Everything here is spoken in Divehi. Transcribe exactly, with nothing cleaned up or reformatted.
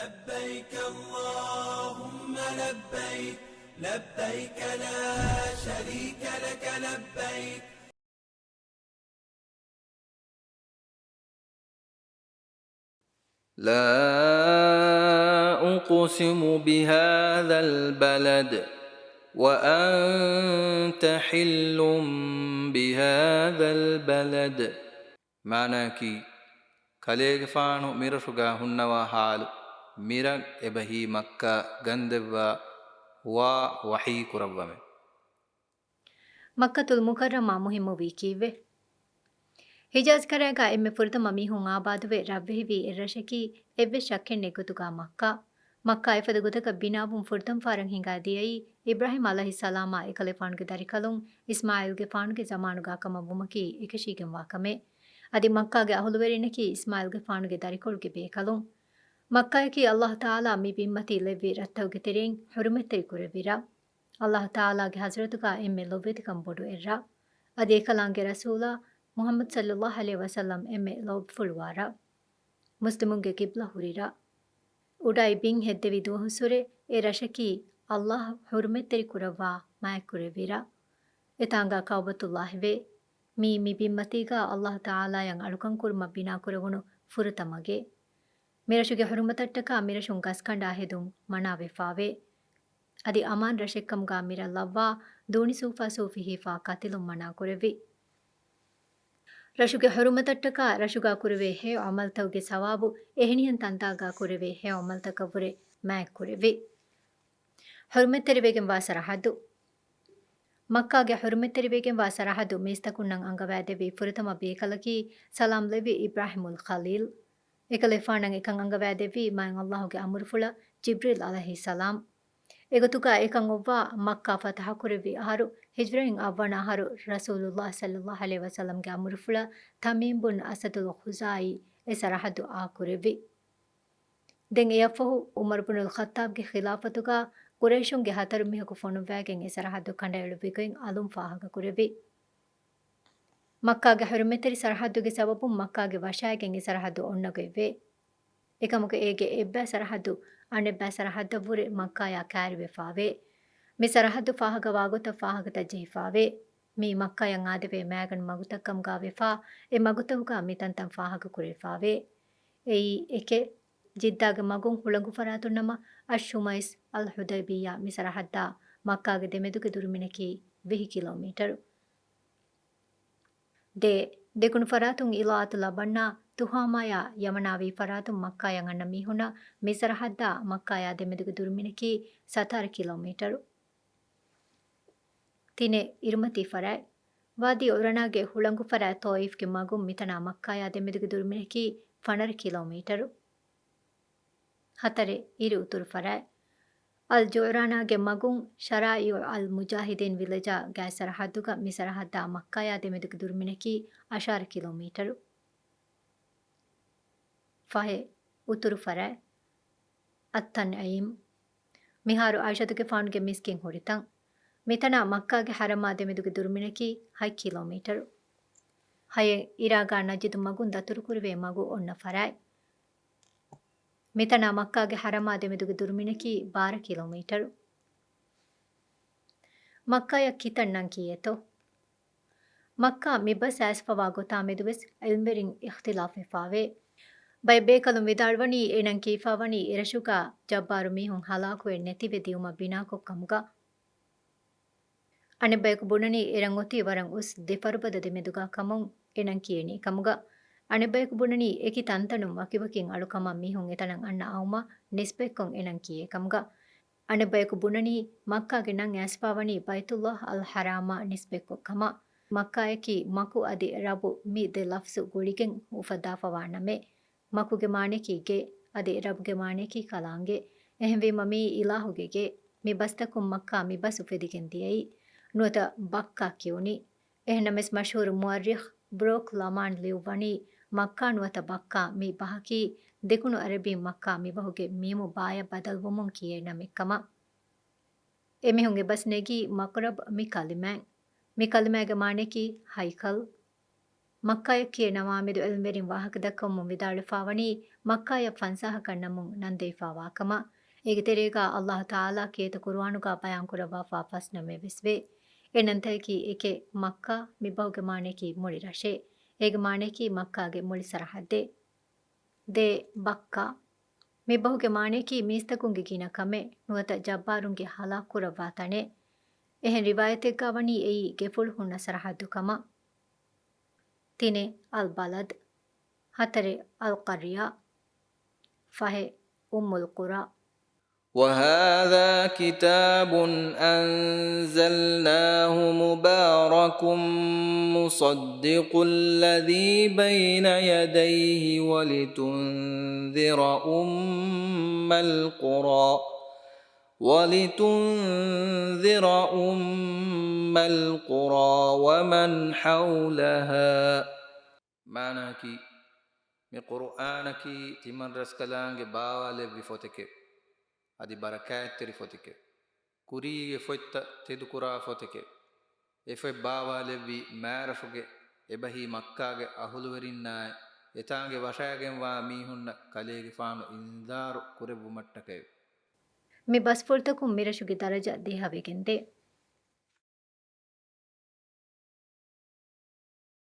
لبيك اللهم لبيك، لبيك لا شريك لك لبيك. لا أقسم بهذا البلد وأنت حل بهذا البلد. މާނައަކީ، ކަލޭގެފާނު މިރަށުގަ ހުންނަވާ ހާލު، މިރަށް އެބަހީ މައްކާ ގަންދެއްވާ ވާ ވަޙީ ކުރައްވަމެ. މައްކަތުލް މުކައްރަމާ މުހިއްމުވީ ކީއްވެ؟ ހިޖާޒް ކަރައިގާ އެންމެ ފުރަތަމަ މީހުން އާބާދުވެ ރަށްވެހިވީ އެއްރަށަކީ އެއްވެސް ޝައްކެއް ނެތްގޮތުގާ މައްކާ. މައްކާ އެފަދަ ގޮތަކަށް ބިނާވުން ފުރަތަމަ ފަހަރަށް ހިނގާ ދިޔައީ އިބްރާހީމް ޢަލައިހިއްސަލާމާ އެކަލޭފާނުގެ ދަރިކަލުން އިސްމާޢީލްގެފާނުގެ ޒަމާނުގާ ކަމަށް ވުމަކީ އެކަށީގެންވާ ކަމެއް. އަދި މައްކާގެ އަހުލުވެރިންނަކީ އިސްމާޢީލްގެފާނުގެ ދަރިކޮޅުގެ ބޭކަލުން. މައްކާއަކީ ﷲ ތަޢާލާ މި ބިންމަތީ ލެއްވި ރަށްތަކުގެ ތެރެއިން ޙުރުމަތްތެރި ކުރެއްވި ރަށް. ﷲ ތަޢާލާގެ ޙަޟްރަތުގާ އެންމެ ލޮބުވެތިކަން ބޮޑު އެއްރަށް. އަދި އެކަލާނގެ ރަސޫލާ މުޙައްމަދު ޞައްލައްލާހު ޢަލައިހި ވަސައްލަމް އެންމެ ލޯބިފުޅުވާ ރަށް. މުސްލިމުންގެ ޤިބްލަ ހުރި ރަށް. އުޑާއި ބިން ހެއްދެވި ދުވަހުއްސުރެ އެ ރަށަކީ ﷲ ޙުރުމަތްތެރި ކުރައްވާ މާތްކުރެއްވި ރަށް. އެތާނގާ ކަޢުބަތުﷲ ވޭ. މީ މި ބިންމަތީގާ ﷲ ތަޢާލާޔަށް އަޅުކަންކުރުމަށް ބިނާކުރެވުނު ފުރަތަމަ ގެ. މިރަށުގެ ޙުރުމަތަށްޓަކާ މިރަށުން ގަސްކަނޑާ ހެދުން މަނާވެފާވޭ. އަދި އަމާން ރަށެއްކަމުގާ މިރަށް ލައްވާ ދޫނި ސޫފާ ސޫފި ހިފާ ކަތިލުން މަނާކުރެއްވި. ރަށުގެ ޙުރުމަތަށްޓަކާ ރަށުގާ ކުރެވޭ ހެޔޮ ޢަމަލުތަކުގެ ސަވާބު އެހެނިހެން ތަންތާގާ ކުރެވޭ ހެޔޮ ޢަމަލުތަކަށްވުރެ މާތްކުރެއްވި. ޙުރުމަތްތެރިވެގެންވާ ސަރަޙައްދު. މައްކާގެ ޙުރުމަތްތެރިވެގެންވާ ސަރަޙައްދު މީސްތަކުންނަށް އަންގަވައިދެއްވި ފުރަތަމަ ބޭކަލަކީ ސަލާމް ލެއްވި އިބްރާހީމުލް ޚަލީލް. އެކަލޭފާނަށް އެކަން އަންގަވައިދެއްވީ މާތް ﷲ ގެ އަމުރުފުޅަށް ޖިބްރީލް ޢަލައިހިއްސަލާމް. އެގޮތުގަ އެކަން އޮއްވާ މައްކާ ފަތަޙަކުރެއްވި އަހަރު، ހިޖްރައިން އަށްވަނަ އަހަރު، ރަސޫލުﷲ ޞައްލައްލާހު ޢަލައިހި ވަސައްލަމްގެ އަމުރުފުޅަށް ތަމީމް ބުން އަސަދުލް ޚުޒާޢީ އެ ސަރަޙައްދު އާކުރެއްވި. ދެން އެއަށްފަހު ޢުމަރު ބުނުލް ޚައްޠާބްގެ ޚިލާފަތުގަ ޤުރައިޝުންގެ ހަތަރު މީހަކު ފޮނުއްވައިގެން އެ ސަރަޙައްދު ކަނޑައެޅުއްވި ގޮތް އަލުން ފާހަގަކުރެއްވި. މައްކާގެ ޙުރުމަތްތެރި ސަރަޙައްދުގެ ސަބަބުން މައްކާގެ ވަށާއިގެން އެ ސަރަޙައްދު އޮންނަ ގޮތްވޭ. އެކަމަކު އޭގެ އެއްބައި ސަރަޙައްދު އަނެއްބައި ސަރަޙައްދަށްވުރެ މައްކާޔާ ކައިރިވެފާވޭ. މި ސަރަޙައްދު ފާހަގަވާގޮތަށް ފާހަގަތައް ޖެހިފާވޭ. މީ މައްކާޔަށް އާދެވޭ މައިގަނޑު މަގުތައްކަމުގާވެފާ، އެ މަގުތަކުގާ މިތަންތަން ފާހަގަކުރެވިފާވޭ. އެއީ، އެކެއް، ޖިއްދާގެ މަގުން ހުޅަނގު ފަރާތުންނަމަ، އައްޝުމައިސް، އަލް ޙުދައިބިއްޔާ މި ސަރަޙައްދާ މައްކާގެ ދެމެދުގެ ދުރުމިނަކީ ވިހި ކިލޯމީޓަރު. ދޭ، ދެކުނު ފަރާތުން އިލާއަތު ލަބަންނާ ތުހާމާޔާ ޔަމަނާ ވީ ފަރާތުން މައްކާޔަށް އަންނަ މީހުންނަށް މި ސަރަޙައްދާ މައްކާޔާ ދެމެދުގެ ދުރުމިނަކީ ސަތާރަ ކިލޯމީޓަރު. ތިނެއް، އިރުމަތީ ފަރާތް. ވާދީ ޢުރަނާގެ ހުޅަނގު ފަރާތް ޠާއިފްގެ މަގުން މިތަނާ މައްކާޔާ ދެމެދުގެ ދުރުމިނަކީ ފަނަރަ ކިލޯމީޓަރު. ހަތަރެއް، އިރު އުތުރު ފަރާތް. އަލް ޖުޢުރާނާގެ މަގުން ޝަރާއިޢު އަލް މުޖާހިދީން ވިލެޖާ ގާތް ސަރަޙައްދުގަ މި ސަރަޙައްދާ މައްކާޔާ ދެމެދުގެ ދުރުމިނަކީ އަށާރަ ކިލޯމީޓަރު. ފަހެއް، އުތުރު ފަރާތް. އައްތަންޢީމް. މިހާރު ޢާއިޝަތުގެފާނުގެ މިސްކިތް ހުރިތަން. މިތަނާ މައްކާގެ ޙަރަމާ ދެމެދުގެ ދުރުމިނަކީ ހަތް ކިލޯމީޓަރު. ހައެއް، އިރާގާ ނަޖިދު މަގުން ދަތުރުކުރެވޭ މަގު އޮންނަ ފަރާތް. މިތަނާ މައްކާގެ ޙަރަމާ ދެމެދުގެ ދުރުމިނަކީ ބާރަ ކިލޯމީޓަރު. މައްކާޔަށް ކިތަން ނަން ކީއެއްތޯ؟ މައްކާ މި ބަސް އައިސްފަވާ ގޮތާމެދުވެސް ޢިލްމްވެރިން އިޚްތިލާފްވެފާވޭ. ބައެއް ބޭކަލުން ވިދާޅުވަނީ އެ ނަން ކީފާވަނީ އެރަށުގާ ޖައްބާރު މީހުން ހަލާކުވެ ނެތިވެ ދިޔުމަށް ބިނާކޮށް ކަމުގަ. އަނެއްބަޔަކު ބުނަނީ އެރަށް އޮތީ ވަރަށް އުސް ދެ ފަރުބަދަ ދެމެދުގާ ކަމުން އެ ނަން ކިޔެނީ ކަމުގަ. އަނެއްބަޔަކު ބުނަނީ އެކި ތަންތަނުން ވަކިވަކިން އަޅުކަމަށް މީހުން އެތަނަށް އަންނަ އައުމަށް ނިސްބަތްކޮށް އެ ނަން ކިޔޭ ކަމުގަ. އަނެއްބަޔަކު ބުނަނީ މައްކާގެ ނަން އައިސްފާވަނީ ބައިތުﷲ އަލް ޙަރާމާ ނިސްބަތްކޮށް ކަމަށް. މައްކާޔަކީ މަކު އަދި ރަބު މި ދެ ލަފްޒު ގުޅިގެން އުފައްދާފަވާ ނަމެއް. މަކުގެ މާނަޔަކީ ގެ، އަދި ރަބުގެ މާނަޔަކީ ކަލާނގެ. އެހެންވީމަ މިއީ އިލާހުގެ ގެ. މި ބަސްތަކުން މައްކާ މި ބަސް އުފެދިގެން ދިޔައީ. ނުވަތަ ބައްކާ ކިޔުނީ. އެހެންނަމަވެސް މަޝްހޫރު މުއައްރިޚް ބްރޯކް ލަމާން ލިޔުއްވަނީ މައްކާ ނުވަތަ ބައްކާ މި ބަހަކީ ދެކުނު ޢަރަބީން މައްކާ މި ބަހުގެ މީމު ބާޔަށް ބަދަލުވުމުން ކިޔޭ ނަމެއް ކަމަށް. އެމީހުން އެ ބަސް ނެގީ މަޤްރަބް މި ކަލިމާއިން. މި ކަލިމާގެ މާނަޔަކީ ހައިކަލް. މައްކާޔަށް ކިޔޭ ނަވާމެދު ޢިލްމުވެރިން ވާހަކަދައްކަމުން ވިދާޅުވެފާވަނީ، މައްކާޔަށް ފަންސާހަކަށް ނަމުން ނަން ދެވިފާވާކަމަށް. އޭގެ ތެރޭގަ ﷲ ތަޢާލާ ކިޔޭތަ ޤުރުއާނުގަ ބަޔާންކުރައްވާފާ ފަސް ނަމެއް ވެސް ވޭ. އެ ނަންތަކަކީ، އެކެއް، މައްކާ، މި ބަހުގެ މާނަޔަކީ މުޅި ރަށެއް. އޭގެ މާނަޔަކީ މައްކާގެ މުޅި ސަރަޙައްދެއް. ދޭ، ބައްކާ. މި ބަހުގެ މާނަޔަކީ މީސްތަކުންގެ ގިނަ ކަމެއް، ނުވަތަ ޖައްބާރުންގެ ހަލާކުކުރައްވާ ތަނެއް. އެހެން ރިވާޔަތެއްގަ ވަނީ އެއީ ގެފުޅު ހުންނަ ސަރަޙައްދު ކަމަށް. ތިނެއް، އަލްބަލަދް. ހަތަރެއް، އަލްޤަރްޔާ. ފަހެއް، އުއްމުލް ޤުރާ. وهذا كتاب أنزلناه مبارك مصدق الذي بين يديه ولتنذر أم القرى ولتنذر أم القرى ومن حولها. މާނައަކީ، މި ޤުރުއާނަކީ ތިމަން ރަސްކަލާނގެ ބާވާލެއްވި ފޮތެކެވެ. އަދި ބަރަކާތްތެރި ފޮތެކެވެ. ކުރީގެ ފޮތްތައް ތެދުކުރާ ފޮތެކެވެ. އެ ފޮތް ބާވާލެއްވީ މާރަށުގެ އެބަހީ މައްކާގެ އަހުލުވެރިންނާއި، އެތާނގެ ވަށައިގެންވާ މީހުންނަށް ކަލޭގެފާނު އިންޒާރު ކުރެއްވުމަށްޓަކައެވެ. މި ބަސްފުޅުތަކުން މިރަށުގެ ދަރަޖަ ދިހަވެގެންދޭ.